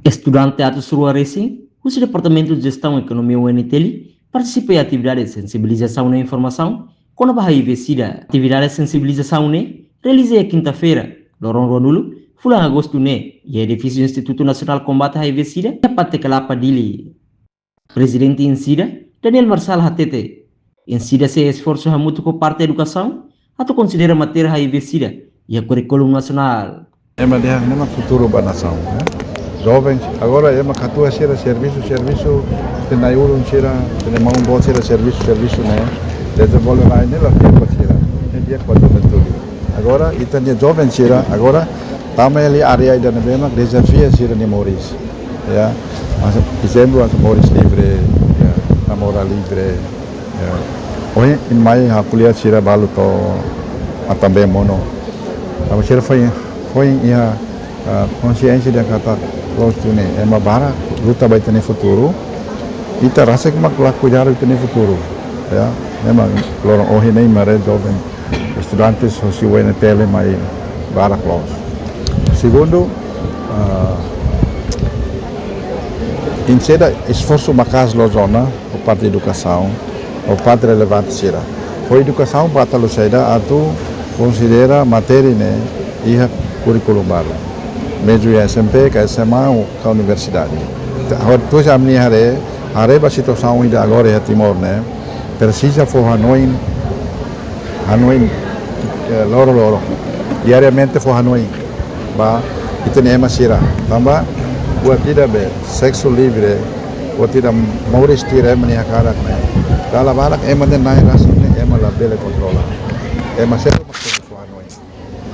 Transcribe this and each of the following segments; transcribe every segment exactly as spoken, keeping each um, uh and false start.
Estudante atus rua resin husi Departamentu Jestaun Ekonomia U N T L partisipa iha atividade sensibilizasaun no informasaun kona-ba H I V SIDA. Atividade sensibilizasaun ne'e realiza iha kinta-feira, loron ruanulu, fulan agostu ne'e, iha edifísiu Institutu Nasionál Kombate H I V SIDA, iha Pate Kelapa, Dili. Prezidente INSIDA, Daniel Marçal, hatete, INSIDA sei esforsu hamutuk ho parte edukasaun atu konsidera matéria H I V SIDA iha kurríkulu nasionál. Ema dehan ne'e mak futuru ba nasaun, eh? Joven, agora ema katuas sira servisu, servisu, ita-nia nai-ulun sira, ita-nia maun-boot sira servisu, servisu ne'e, dezenvolve rai ne'e la fiar ba sira, ne'e fiar ba juventude. Agora, ita-nia joven sira, agora, tama iha área ida ne'ebé mak dezafia sira-nia moris. Ya, hanesan, ezemplu, hanesan moris livre, ya, namora livre, ya. Ohin, imi mai ha'u ko'alia sira balu to'o matan-been monu. Tanba sira foin, foin iha, ah, konxiénsia dehan katak loos duni, ema barak luta ba ita-nia futuru. Ita rasik mak la kuidadu ita-nia futuru. Ya, memang loron ohin ne'e imi haree joven estudantes husi U N T L mai barak loos. Segundu, ah, INSIDA esforsu maka'as loos ona, ho parte edukasaun, ho parte relevante sira. Ho edukasaun ba atu halo saida atu konsidera matéria ne'e iha kurríkulu balu. Mezmu iha S M P, ka S M A, ka universidade. Ho tuir ami-nia haree, haree ba situasaun ida agora iha Timor ne'e, presiza fó hanoin, hanoin, eh, loroloron. Diariamente fó hanoin ba ita-nia ema sira. Tanba buat ida be seksu livre, buat ida moris tuir ema nia hakarak ne'e, dala barak ema nia na'in rasik ne'e ema labele kontrola. Ema seluk mak tenke fó hanoin.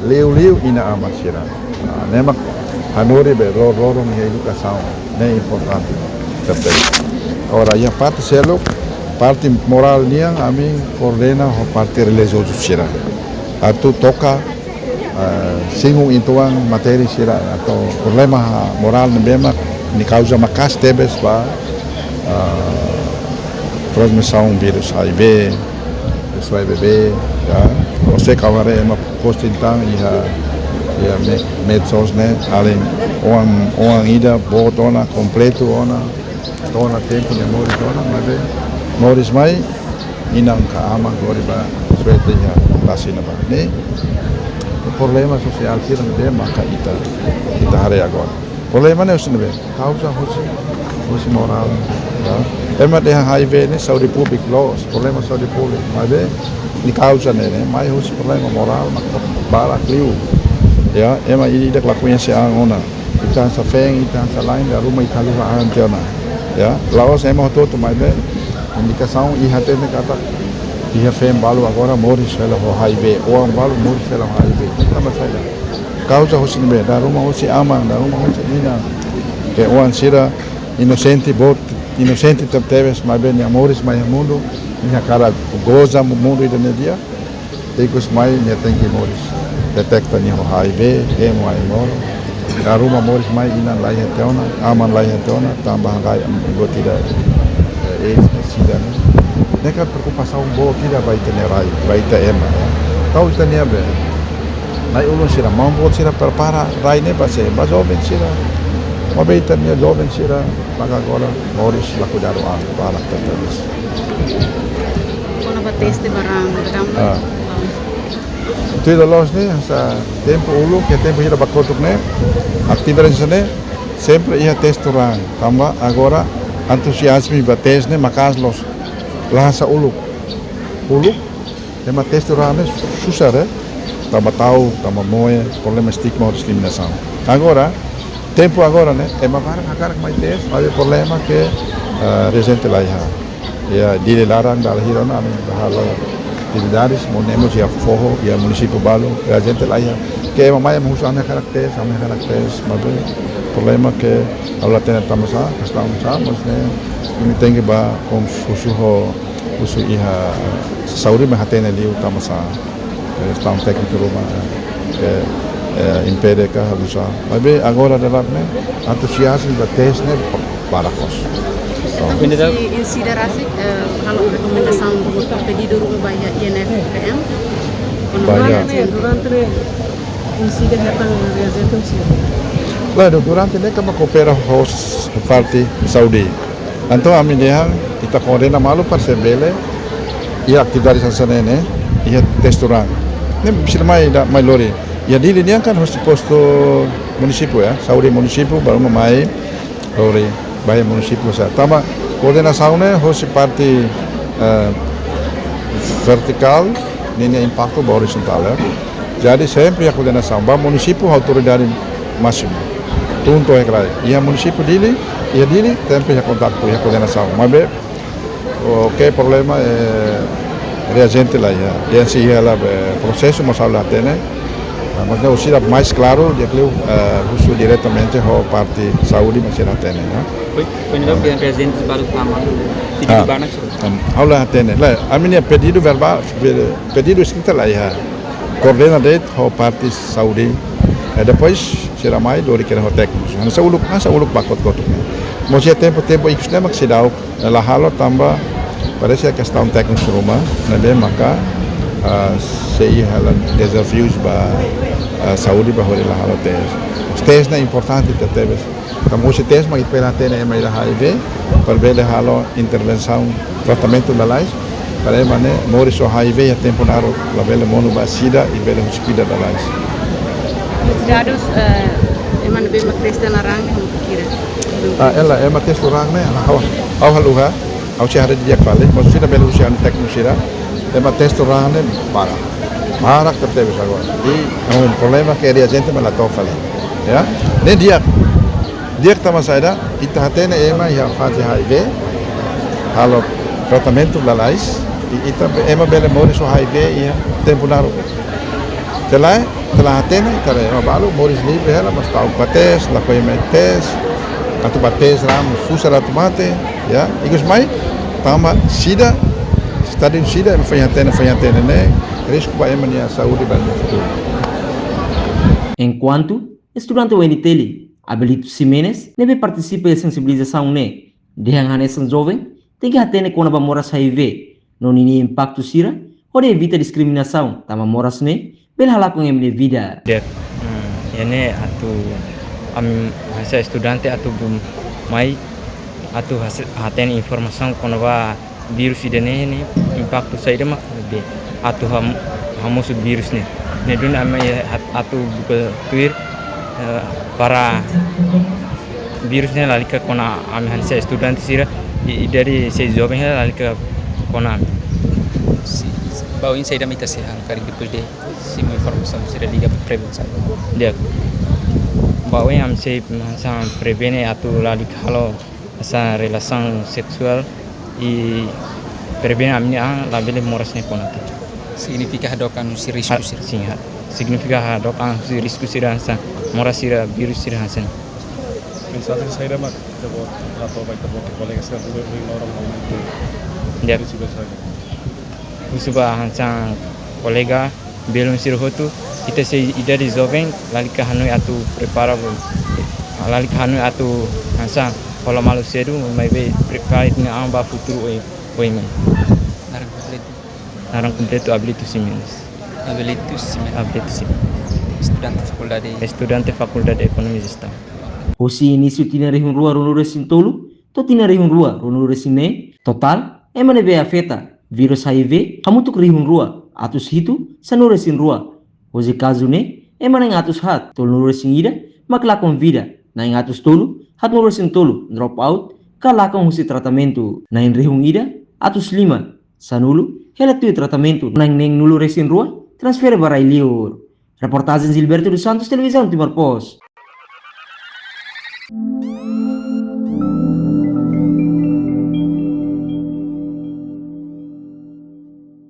Liuliu inan-aman sira. Ah, ne'e mak hanorin be loroloron iha edukasaun ne'e importante. Perfeitu. Agora, iha parte seluk, parte morál nian, ami koordena ho parte relijiozu sira. Atu toka, ah, singgung uitoan matéria sira atu problema morál ne'ebé mak nia kauza maka'as tebes ba, ah, transmisaun vírus H I V, H I V B, ya. Ose kawan re ema posting tan iha, iha me-, medsos ne'e, alin oan, oan ida boot ona, kompletu ona, to'o ona tempu nia moris ona, maibé moris mai, inan ka aman lori ba suete iha tasi ne'ebá. Ne'e problema sosiál sira ne'ebé maka ita, ita haree agora. Problema ne'e husi ne'ebé? Kauza husi, husi morál, ya. Ema dehan H I V ne'e saúde públika, loos, problema saúde públika, maibé nia kauza ne'e, ne'e mai husi problema morál, mak barak liu. Ya, ema ida-idak la koñese an ona. Ita hanesan feen, ita hanesan la'en, dala ruma ita haluha an tiha ona. Ya, la'ós ema hotu-hotu, maibé indikasaun iha, hatene katak iha feen balu agora moris hela ho H I V, oan balu moris hela ho H I V. Tanba saida? Kauza husi ne'ebé? Dala ruma husi aman, dala ruma husi inan. Ke oan sira inosente boot, inosente tebetebes, maibé nia moris mai iha mundu, nia hakarak goza mu-, mundu ida-ne'e di'ak, ikus mai nia tenke moris. Detekta nia ho H I V, ema ai moro. Dala ruma moris mai inan laiha tiha ona, aman laiha tiha ona, tanba hagai buat ida, eh, AIDS, sida ne'e. Ne'e ka preokupasaun boot ida ba ita-nia rai, ba ita ema, ya. Tau ita-nia be. Nai-ulun sira, maun-boot sira prepara rai ne'e ba sé, ba joven sira. Maibé ita-nia joven sira, maka agora moris la kuidadu an, barak tebes. Kona-ba teste ba raan, raan. Ah. Tuir loloos ne'e, hanesan tempu uluk, iha tempu hira ba kotuk ne'e, atividade ne'e, sempre iha teste raan. Tanba agora entuziazmu ba teste ne'e maka'as loos. La hanesan uluk. Uluk, ema teste raan ne'e susar, eh? Tanba ta'uk, tanba moe, problema estigma ho diskriminasaun. Agora, tempu agora ne'e, ema barak hakarak mai teste, maibé problema ke, ah, reajente laiha. Ya, Dili laran dala hira ona ami bá halo atividades, mós ne'e mós iha foho, iha munisípiu balu, reajente laiha. Ke ema mai ema husu ami hakarak teste, ami hakarak teste, maibé problema ke ha'u la hatene tanba sá, kestaun sá, mas ne'e imi tenke bá husu ho, husu iha saúde mak hatene liu tanba sá. Eh, kestaun tékniku ruma, eh, eh, impede ka halo sá. Maibé agora daudaun ne'e, entuziazmu ba teste ne'e barak loos. Entaun, husi INSIDA rasik, eh, halo rekomendasaun, pedidu ruma ba iha I N F P M? Ba iha. Durante ne'e, INSIDA hetan reajente sira. Lae, durante ne'e ami koopera ho parte saúde. Entaun ami dehan ita koordena malu para sei bele iha atividade hanesan ne'e, iha teste run. Ne'e sira mai ida mai lori. Iha Dili nian kan hosi postu munisípiu, ya, saúde munisípiu, baru mai lori ba iha munisípiu sira. Tanba koordenasaun ne'e hosi parte, eh, vertikál, ninia impaktu ba orizontál, ya. Jadi sempre iha koordenasaun. Ba munisípiu autoridade másimu. Tun to'o iha kraik. Iha munisípiu Dili, iha Dili, sempre iha kontaktu, iha koordenasaun. Maibé, o ke problema, eh, reaziente la iha. Dehan sei iha la, eh, prosesu, mas la hatene. Ah, mas ne'e sira mais klaru, di'ak liu, eh, husu diretamente ho parte saúde, mas sira hatene, ya. Foin, foin loke dehan reaziente balu tama, pedidu Ah. balu sira. Em, ha'u la hatene. Lae, ami-nia pedidu verbál, pe-, pedidu eskrita la iha. Koordena de'it ho parte saúde. Eh, depois, sira mai, lori kedas ho tékniku. Hanesan uluk, hanesan uluk ba kotuk-kotuk ne'e. Mós iha tempu, tempu ikus ne'e mak seidauk, eh, la halo tanba, parese kestaun tékniku ruma, ne'ebé maka, ah, sei iha la dezafius ba, ah, saúde ba hodi la halo teste. Teste ne'e importante tebes. Tanba husi teste mak ita bele hatene ema ida H I V, para bele halo intervensaun, tratamentu lalais, para ema ne'e moris ho H I V iha tempu naruk, labele monu ba sida i bele husi kuida lalais. Dadus, eh, ema ne'ebé mak teste naran ne'e, kira? Ah, hela, ema teste run ne'e, ha'u, ha'u haluha, ha'u sei haree didi'ak fali, mas sira bele husi anu tékniku sira, ema teste run ne'e barak. Barak tebes agora. I, eh, problema ke reaziente mak la to'o fali. Ya? Ne'e di'ak. Di'ak tanba saida, ita hatene ema iha faze H I V, halo tratamentu lalais, i ita be-, ema bele moris ho H I V iha tempu naruk. Se lae, se la hatene, ita haree ema balu moris livre hela, mas ta'uk ba teste, lakohi mai teste, atu ba teste ramos, susar atu mate, ya, ikus mai, tanba sida, estadu sida, ema foin hatene, foin hatene ne'e, risku ba ema nia saúde ba iha futuru. Enkuantu, estudante U N T L, Abelito Ximenes, ne'ebé partisipa iha sensibilizasaun ne'e, dehan hanesan joven, tenke hatene kona-ba moras H I V, no ninia impaktu sira, hodi evita diskriminasaun, tanba moras ne'e, bele halakon ema nia vida. Di'ak, hmm, iha ne'e atu ami hanesan estudante atu bum mai, atu hase-, hatene informasaun kona-ba vírus ida-ne'e, ne'e impaktu saida mak ne'ebé atu ham-, hamosu vírus ne'e. Ne'e duni ami hat-, atu buka tuir, eh, para vírus ne'e lalika kona ami hanesan estudante sira, i, i dari sei joven hela lalika kona ami. Sin, ba oin saida mak ita sei han karik depois de simu informasaun sira liga prevensaun. Di'ak. Ba oin ami sei hanesan prevene atu lalika halo hanesan relasaun seksuál i prevene ami-nia an labele moras ne'e kona tan. Signifika hadook an husi risku Ah, sira. Sin, ha-, signifika hadook an husi risku sira hanesan moras sira, vírus sira hanesan. Mensajen saida mak ita-boot, atu ba ita-boot kolega sira, loron momentu Di'ak. Risku saida. Husu ba hanesan kolega belun sira hotu, ita sei idade joven, lalika hanoin atu prepara, lalika hanoin atu hanesan hola malu sedu, maibé prepara ita-nia an ba futuru oin, oin mai. Naran kompletu? Naran kompletu Abelito Ximenes. Abelito Ximenes. Abelito Ximenes. Estudante fakuldade. Estudante Fakuldade Ekonomia Jestaun. Husi inísiu tinan rihun rua ruanulu resin tolu, to'o tinan rihun rua ruanulu resin neen, totál ema ne'ebé afeta vírus H I V hamutuk rihun rua atus hitu sanulu resin rua. Hosi kazu ne'e, ema na'in atus haat tolunulu resin ida mak lakon vida, na'in atus tolu haatnulu resin tolu drop out ka lakon husi tratamentu, na'in rihun ida atus lima sanulu hela tuir tratamentu, na'in neenulu resin rua transfere ba rai-liur. Reportajen Gilberto dos Santos, Televizaun Timor Post.